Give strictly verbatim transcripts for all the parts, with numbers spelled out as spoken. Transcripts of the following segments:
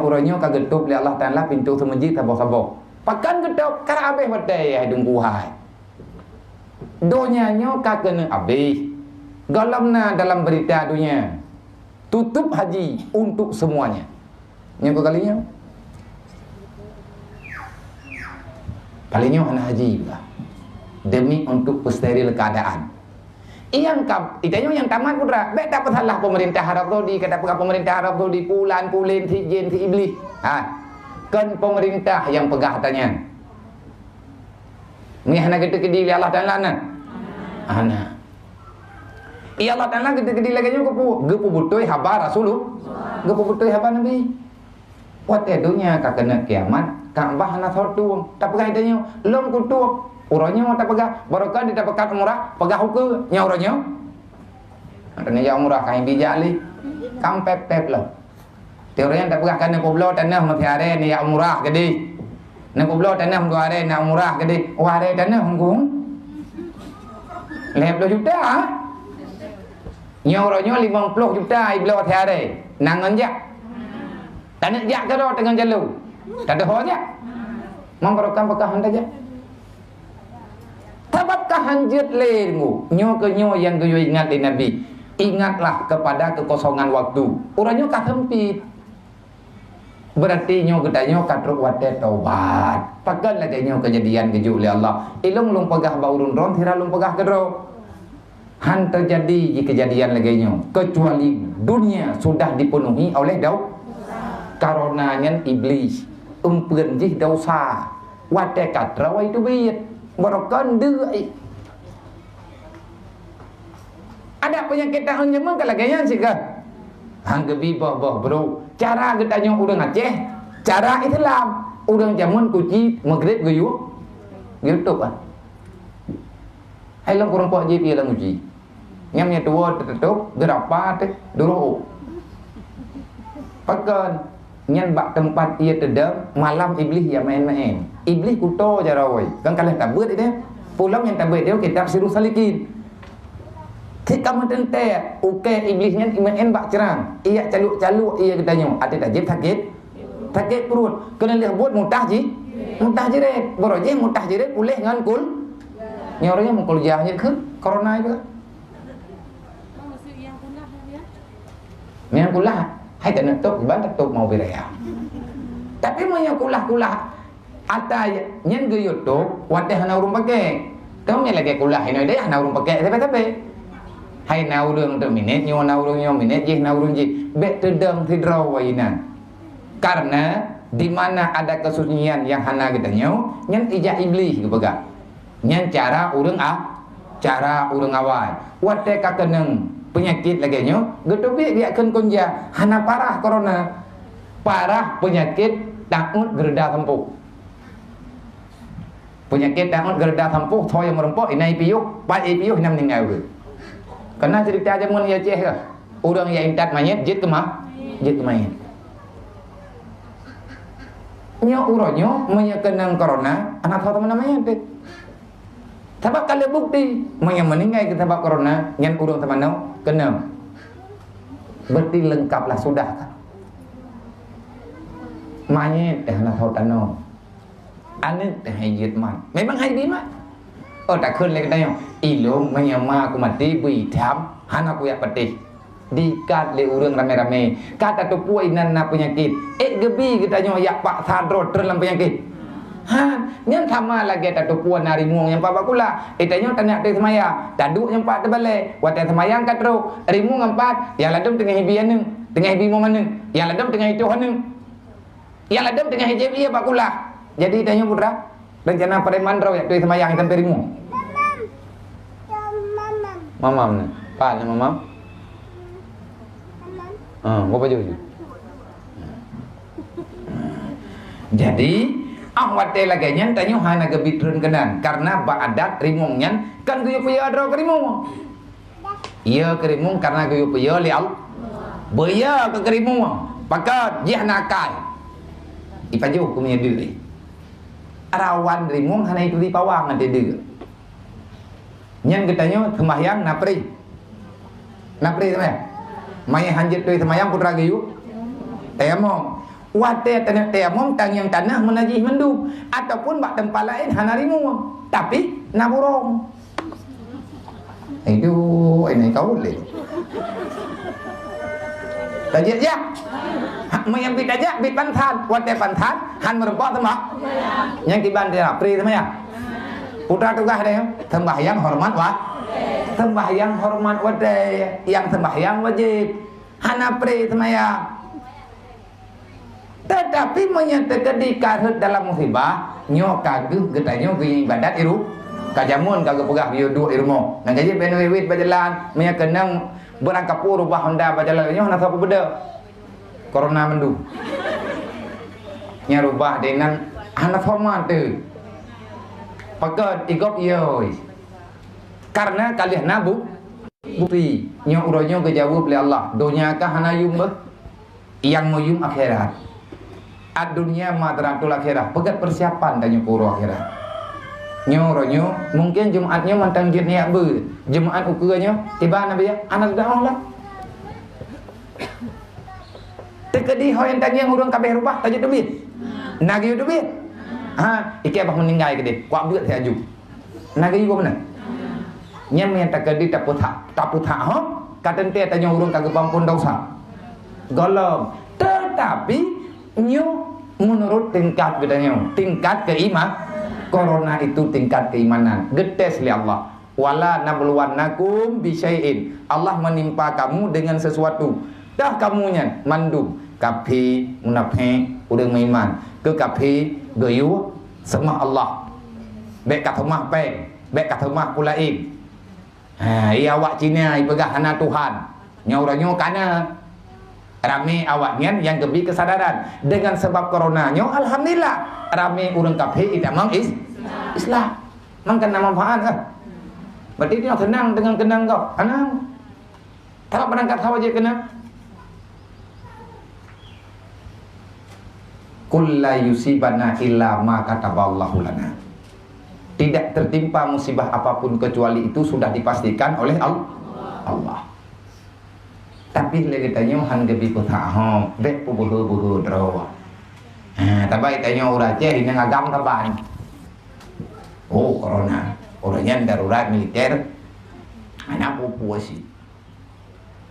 Uroe nyoe ka geutôb lé Allah Taala pintoe seumeujid saboh-saboh. Pakon geutôb? Karab abéh watée hai Teungku hai. Donya nyoe ka keuneuk abéh. Gohlom na dalam beurita donya, tutup haji untuk semuanya. Nyoe keu kali nyoe. Kali nyoe hana haji pula. Demi untuk peusteril keuadaan. Nyang ka, geutanyoe nyang tamat putra, bék tapeusalah peumeurintah Arab Saudi, ka tapeugah peumeurintah Arab Saudi, pulan, pulen, si jin, si iblih. Ha. Kon peumeurintah nyang peugah ata nyan. Nyan hana geuteukeudi lé Allah Taala na? Hana. Iya Allah Taala geuteukeudi lagée nyoe geupeu-, geupeubeutôi haba Rasulullah, geupeubeutôi haba Nabi. Watée donya ka keuneuk kiamat, Ka'bah hana soe tueng. Tapeugah geutanyoe, lôn kutueng. Uroe nyoe tapeugah, barokon di tapeukat umrah, peugah ukeue, nyoe uroe nyoe. Ata neujak umrah ka bijak lé. Kam pép-pép lom. Teurang tapeugah ka neupeubloe tanoh meusiaré neujak umrah keudeh. Neupeubloe tanoh dua aré neujak umrah keudeh. Dua aré tanoh hungkung. Lhée ploh juta, ha? Nyoe uroe nyoe limong ploh juta ibloe siaré. Nang ngon jak. Taneuk jak keudroe teungon jalô. Tadeuh ho jak. Mang barokah-barokah han tajak. Sabab ka hanjeuet lé nyoe. Nyoe keuh nyoe nyang geuyue ingat lé Nabi. Ingatlah kepada kekosongan waktu. Uroe nyoe ka seumpit. Berarti nyoe geutanyoe ka trok watée tobat. Pakon lagée nyoe keujadian geujok lé Allah. Ilong lôn peugah bak ureuëng droe, sira lôn peugah keudroe. Han teujadi jih keujadian lagée nyoe, keucuali dunia sudah dipenuhi oleh dau-, karena nyan Iblih, eumpeuen jih desya. Watée ka troe teubiet, barokon deuk. Adak peunyakét taun jameun ka lagée nyan sigoe. Han geubi boh-boh brôk. Cara geutanyoe ureuëng Aceh, cara Islam. Ureuëng jameun kuci Maghrib geuyue, geuyue tôb ah. Hai lôn kureueng pok jih pih lam uji. Nyang tuwoe teutôb, geurapa teuh, duroe. Pakon? Nyan bak teumpat ie teudong, malam Iblih ya maén-maén. Iblih kuto jaroe, kan ka lheueh tabeuet ideh. Pulang nyang tabeuet ideh kitab Sirus Salikin. Cit kamoe teuntée, ukée Iblih nyan imaén bak crang, ie caluk-caluk ie geutanyoe, até tajieb sakét. Sakét pruet, keuneuk lheueh buet mutah ji, mutah jiret. Barô jih mutah jiret puléh ngon kul-, nyoe ureuëng nyang meukuliah jeuet keu corona itu. Nyang kulah, hai taneuk tôb, ban tatôb mau biraya. Tapi meunyoe kulah-kulah ata nyan geuyue tôb, watée hana ureuëng pakai. Tông nyan lagée kulah inoe deh hana ureuëng pakai sabe-sabe. Hai na ureuëng teuh minét nyoe, na ureuëng nyoe minét jih, na ureuëng jih. Bék teudong sidroe inan. Karena di mana ada kesunyian nyang hana geutanyoe, nyan ijak Iblih geupeugah. Nyan cara ureuëng a-, cara ureuëng awai. Watée ka keunong peunyakét lagée nyoe, geuteubiet biak kheun kunja, hana parah corona. Parah peunyakét taôt geureuda sampôh. Peunyakét taôt geureuda sampôh, soe nyang meurumpok, inan ipiôh, pat ipiôh, inan meuninggai ureuëng. Keunan ceurita jameun di Aceh ka. Ureuëng nyang intat manyét jeuet keu ma-, jeuet keu manyét. Nyoe uroe nyoe meunyoe keunong corona, hana soe teumanoe manyét teuh. Sabab ka lheueh bukti, meunyoe meuninggai keu sabab corona, nyan ureuëng teumanoe keunong. Berarti leungkaplah sudah ka. Manyét teuh hana soe tanoe. Aneuëk teuh hai jeuet mat. Memang hai bi mat. Oh, takheun lé geutanyoe, ilông meunyoe ma ku maté beu itam, hana kujak patéh. Diikat lé ureuëng ramé-ramé. Ka tateupeue inan na peunyakét. Ék geubi geutanyoe jak paksa droe treun lam peunyakét. Ha, nyan sama lagée tateupeue na rimueng nyang pat bak kulah. Geutanyoe taneuk teuh seumayang, taduek nyang pat teubalée. Watée seumayang ka trok, rimueng nyang pat, nyang ladôm teungoh ibi aneuëk, teungoh ibi mom aneuëk, nyang ladôm teungoh itoh aneuëk. Nyang ladôm teungoh ijép ie bak kulah. Jadi tanyoe putra, rencana preman droe jak tueng seumayang sampoe rimueng. Mamam ni. Pat ni mamam? Ha, gua baju je. Jadi, ah watée lagée nyan tanyoe hana geubi treun keunan, karena bak adat rimueng nyan kan geuyue peue droe keu rimueng. Ie keu rimueng karena geuyue peue lé Allah. Beu ie keu rimueng, pakat jih na akai. Ipajoh keu meunyoe deuk. Rawan rimueng hana ituri pawang ate deuk. Nyan geutanyoe seumahyang na pri. Na pri seumahyang. Manyét hanjeuet turi seumahyang putra geuyue. Tayamom. Watée taneuk tayamum, tangieng tanoh meunajih mandum, ataupun bak teumpat laén hana rimueng, tapi na burông. Itu ini kau boleh. Tajak jak. Ha, meunyo bit tajak, bit pansan. Watée pansan, han meureumpok teuma. Nyang kiban dia, pri teuma ya. Putra tugaih dia, sembahyang hormat wa-, sembahyang hormat watée, nyang sembahyang wajéb. Hana pri teuma ya. Teutapi meunyoe teukeudi ka rhot dalam musibah, nyoe ka geuh geutanyoe geuibadat iru-, ka jameun ka geupeugah yue duek i rumoh. Nyang ka jeuet bèk neuwit-wit bak jalan, meunyoe keunong beurangkapeue rubah honda bak jalan nyoe hana sapeue beudôh. Corona mandum. Nyang rubah dengan hana soe mantong. Pakon igop yôi. Karena ka lheueh na bu-, bukti. Nyoe uroe nyoe geujaweueb lé Allah. Donya ka hana yum beuh. Nyang meuyum akhirat. Ad-dunya madratul akhirah. Peugét persiapan tanyoe keu uroe akhirat. Nyoe uroe nyoe, mungkin Jumat nyoe mantong jeuet neujak beuet. Jumat ukeue nyoe, tiba Nabi ya, hana teudaoh lah. Teukeudi ho nyang tangieng ureueng ka abéh rubah, ka jeuet teubiet. Na geuyue teubiet. Ha, ikei bah meuninggai keudeh, kuat beuet siaju. Na geuyue meunan. Nyan nyang teukeudi tapeuthak, tapeuthak ho, ka teuntée tanyoe ureueng ka geupeuampon desya. Gohlom. Teutapi nyoe meunurot tingkat geutanyoe, tingkat keima-, corona itu tingkat keimanan. Geutés lé Allah. Wala nabluwannakum bisyai'in. Allah menimpa kamu dengan sesuatu. Dah kamu nyan mandum, kafé, munafék, ureueng meuiman. Keu kafé, geuyue seumah Allah. Bèk ka seumah péng, bèk ka seumah peue laén. Ha, i awak Cina ipeugah hana Tuhan. Nyoe uroe nyoe ka na. Ramé awaknyan nyang geubi keusadaran. Dengan sabab corona nyoe, alhamdulillah, ramé ureueng kafé itamong is-, Islam. Mangkana manfaat lah. Berarti dia tenang dengan keunong kau. Tenang. Tak berangkat hawa je kena. Qul la yusibana illa ma kataballahu lana. Tidak tertimpa musibah apapun kecuali itu sudah dipastikan oleh Al-, Allah. Tapi lé geutanyoe han geubi peuthak ho, bèk peubeuhe-beuhe droe. Ha, tabai tanyoe ureueng Aceh inong agam kaban. Oh, corona. Ureueng nyan darurat militer. Hana peue-peue sit.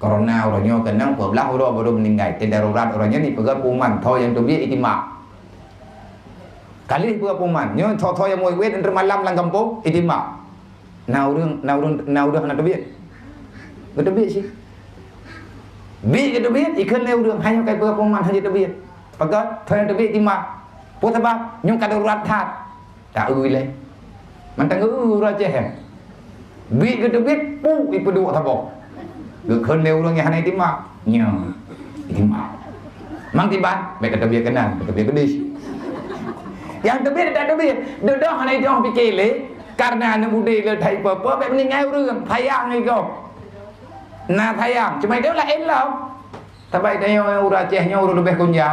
Corona uroe nyoe keunong, peublah uroe baru meuninggai. Teudarurat uroe nyoe ipeugah pengumuman, tho nyang teubiet itimbak. Ka lheueh ipeugah pengumuman, nyoe tho-tho nyang muwit-wit enteuk malam lam gampông itimbak. Na ureueng, na ureueng, na ureueng hana teubiet. Geuteubiet cit. Biet geuteubiet, ikheun lé ureueng, hai nyoe ka ipeugah pengumuman hana teubiet. Pakon, tho nyang teubiet itimbak. Peue sabab? Nyoe ka darurat that. Taeu lé. Mantong eu uroe Aceh, eh. Biet geuteubiet, pu, ipeuduek saboh. Geukheun lé ureueng nyang hana itimbak. Nyoe, itimbak. Mang tiban, bèk ka teubiet keunan, ka teubiet keudeh. Nyang teubiet tak teubiet. Dudoe hana itimbak pike lé, karena aneuk udeb le that ipe-pe, bèk meuninggai ureueng. Sayang iko. Na sayang, cuma itu laén lom. Tabai tanyoe ureueng Aceh nyoe ureueng leubeh konja.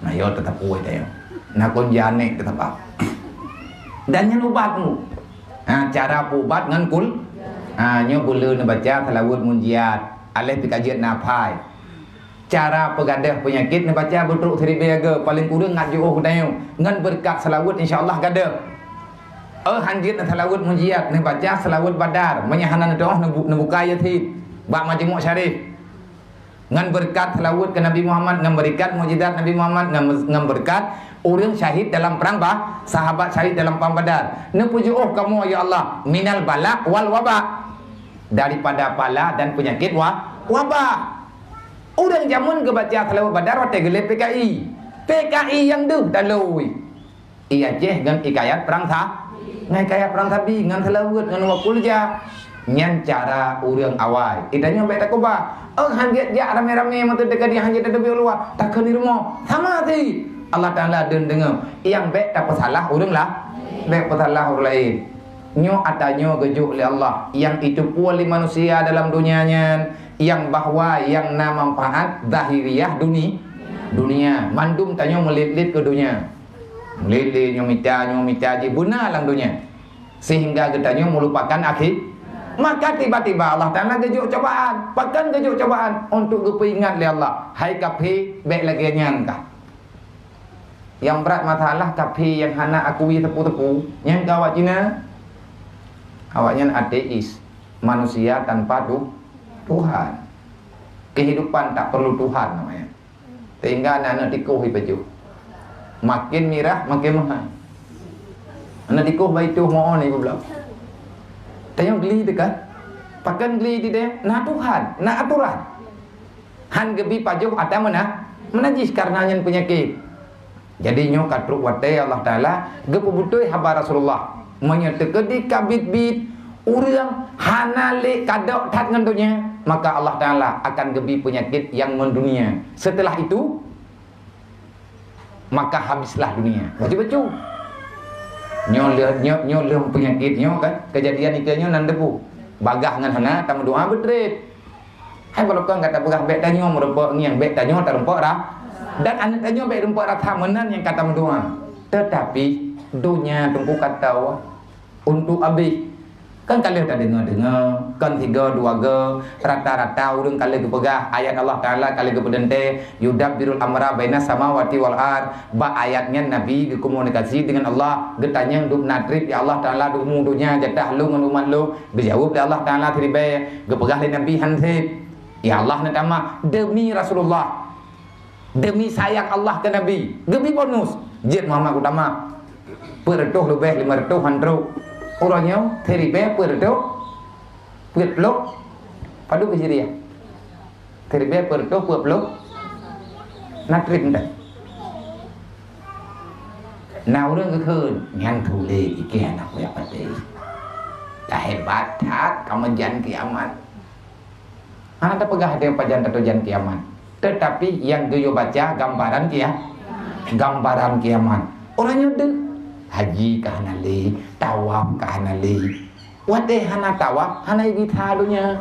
Nah, yo teutap ueh tanyoe. Na konja nek teutap. Dan nyan ubat mu. Ha, cara peuubat ngon kul. Ha, nyoe beu le neubaca seulaweuet munjiat. Aléh pih ka jeuet na phai. Cara peugadôh peunyakét neubaca beutrok siribèe go, paleng kureueng ngat jiôh geutanyoe. Ngon beureukat seulaweuet insya Allah gadôh. Oh, han jeuet na seulaweuet munjiat, neubaca seulaweuet Badar, meunyo hana neudoh neubu-, neubuka Yasin bak Majmu' Syarif. Ngon beureukat seulaweuet keu Nabi Muhammad, ngon beureukat mukjizat Nabi Muhammad, ngon, ngon beureukat ureueng syahid dalam perang Ba-, sahabat syahid dalam perang Badar. Neupeujiôh kamoe, ya Allah, minal bala wal waba, daripada bala dan peunyakét wa-, wabah. Ureueng jameun geubaca seulaweuet Badar watèe geulet P K I. P K I nyang deuh dalôi. I Aceh ngon hikayat perang Sa-, ngon hikayat perang Sabi, ngon seulaweuet, ngon wa qul ja. Nyan cara ureueng awai. Geutanyoe bèk takeubah. Oh, han jeuet jak ramé-ramé meuteudeh ka di han jeuet teubiet luwa. Takheun di rumoh. Sama sit. Allah Taala deun deungoe. Nyang bèk tapeusalah ureueng la-, bèk peusalah ureueng laén. Nyoe ata nyoe geujok lé Allah. Nyang jiteupeue lé manusia dalam donya nyan, nyang bahwa nyang na manfaat zahiriah duni-, dunia. Mandum tanyoe meulet-let keu donya. Lé-lé nyoe mita, nyoe mita jih beuna lam donya. Sehingga geutanyoe meulupakan akhi-, Maka tiba-tiba Allah Taala geujok cobaan. Pakon geujok cobaan? Untuk geupeuingat lé Allah, "Hai kafé, bék lagée nyan kah." Nyang brat masalah kafé nyang hana akui teupeu-teupeu, nyang ka awak Cina. Awaknyan ateis, manusia tanpa tu-, Tuhan. Kehidupan tak perlu Tuhan namanya. Sehingga aneuk-aneuk tikoh ipajoh. Makin mirah, makin mahai. Aneuk tikoh bak itoh moon ibu blang. Tanyoe geli teuka. Pakon geli teuka? Na Tuhan, na aturan. Han geubi pajoh atra meuna-, meunajis karena nyan peunyakét. Jadi nyoe ka trok watée Allah Taala geupeubeutôi haba Rasulullah. Meunyoe teukeudi ka biet-biet, ureuëng hana lé kadok that ngon donya, maka Allah Taala akan geubi peunyakét nyang mendunia. Setelah itu, maka habislah dunia. Bacu-bacu. Nyoe leuh, nyoe, nyoe leuh peunyakét nyoe kan. Kejadian ike nyoe nan debu. Bagah ngon hana tameudoa beutret. Hai bak lôn kon gata peugah bék tanyoe meurumpok ngieng, bék tanyoe tarumpok ra-, dan aneuk tanyoe bék rumpok rasa meunan nyang ka tameudoa. Tetapi donya Teungku ka teuh untuk abéh. Kan ka lheueh tadeungoe-deungoe, kon sigoe dua goe, rata-rata ureuëng ka lheueh geupeugah ayat Allah Taala ka lheueh geupeudeuntée, "Yudabbirul amra bainas samawati wal ard." Bak ayat nyan Nabi geukomunikasi dengan Allah, geutanyong dum na treb ya Allah Taala di umu donya jatah lôn ngon umat lôn. Geujaweueb lé Allah Taala siribée, geupeugah lé Nabi han seb. Ya Allah neutamah, demi Rasulullah, demi sayang Allah keu Nabi, geubi bonus. Jeuet Muhammad Utama, peuet reutôh leubeh lima reutôh han trok. Uroe nyoe siribée peuet reutôh peuet ploh padub Hijriah. Siribée peuet reutôh peuet ploh na treb nyan. Na ureuëng geukheun, "Nyan tuléh ikée aneuk kuyak patéh. Ka hebat that ka meujan kiamat." Hana tapeugah até pajan tatujan kiamat. Tetapi nyang geuyue baca gambaran kia-, gambaran kiamat. Uroe nyoe deuh, haji ka hana lé, tawaf ka hana lé. Watée hana tawaf, hana igisa donya.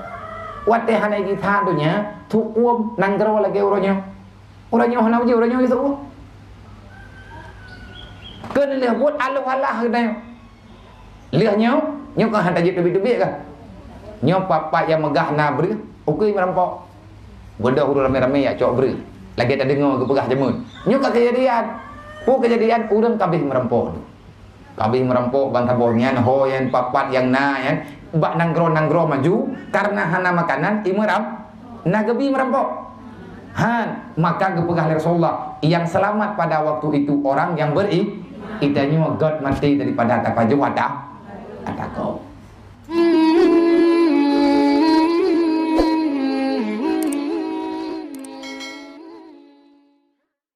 Watée hana igisa donya, huköm nanggroe lagée uroe nyoe. Uroe nyoe hana uji, uroe nyoe iseuôt. Keu lheueh buet aloh alah geutanyoe. Lheueh nyoe, nyoe ka han tajeuet teubiet-teubiet kah? Nyoe pat-pat nyang meugah na breueh, ukui meurampok. Beudôh ureuëng ramé-ramé jak cok breueh. Lagée tadeungoe geupeugah jameun. Nyoe ka keujadian. Peue keujadian ureuëng ka abéh meurampok. Ka abéh meurampok ban saboh nyan, ho nyan, pat-pat nyang na nyan, bak nanggroe-nanggroe maju, karena hana makanan, imeuram-, na geubi meurampok. Han, maka geupeugah lé Rasulullah, "Yang selamat pada waktu itu orang yang beri-, geutanyoe göt maté daripada tapajoh ata-, ata gob."